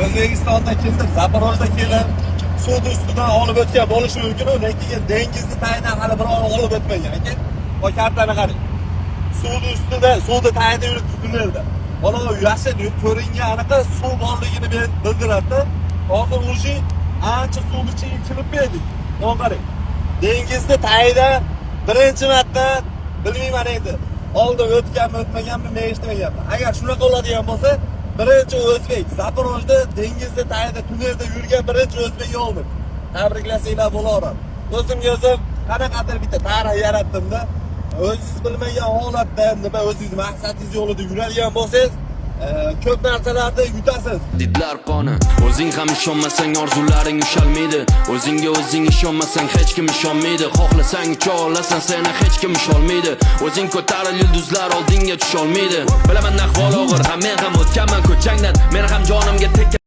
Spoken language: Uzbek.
O'zbekistonda kimdir Zaporojda kelib, suvni ustidan olib o'tgan bo'lishi mumkin, lekin dengizni tagidan hali birov olib o'tmagan aka. O kartani qarang. Suvni ustida, suvni tagida yuribdi tunelda. Mana yashil ko'ringan anaqa suv borligini bildiradi. Hozir уже ancha suvni ichiga kirib berdik. Mana qarang. Dengizni tagida birinchi marta, bilmayman endi. Oldin o'tganmi, o'tmaganmi, men eshitmaganman. Agar shunaqa bo'ladigan bo'lsa, birinchi o'zbek Zaporojda dengizni tagida tunelda yurgan birinchi o'zbek oldim. Tabriklasanglar bo'laveradi. O'zimga o'zim qanaqadir bitta tarix yaratdim-da. O'zingiz bilmagan holatda nima o'zingiz maqsadingiz yo'lida yuradigan bo'lsangiz, ko'p narsalarni yutasiz. Didlar qoni. O'zing ham ishonmasang, orzularing ushalmaydi. O'zingga o'zing ishonmasang, hech kim ishonmaydi. Xohlasang ucha olasan, seni hech kim usholmaydi. O'zing ko'taril, yulduzlar oldinga tusholmaydi. Bilaman, ahvol og'ir ham, men ham o'tganman ko'changdan. Men ham jonimga tekkan.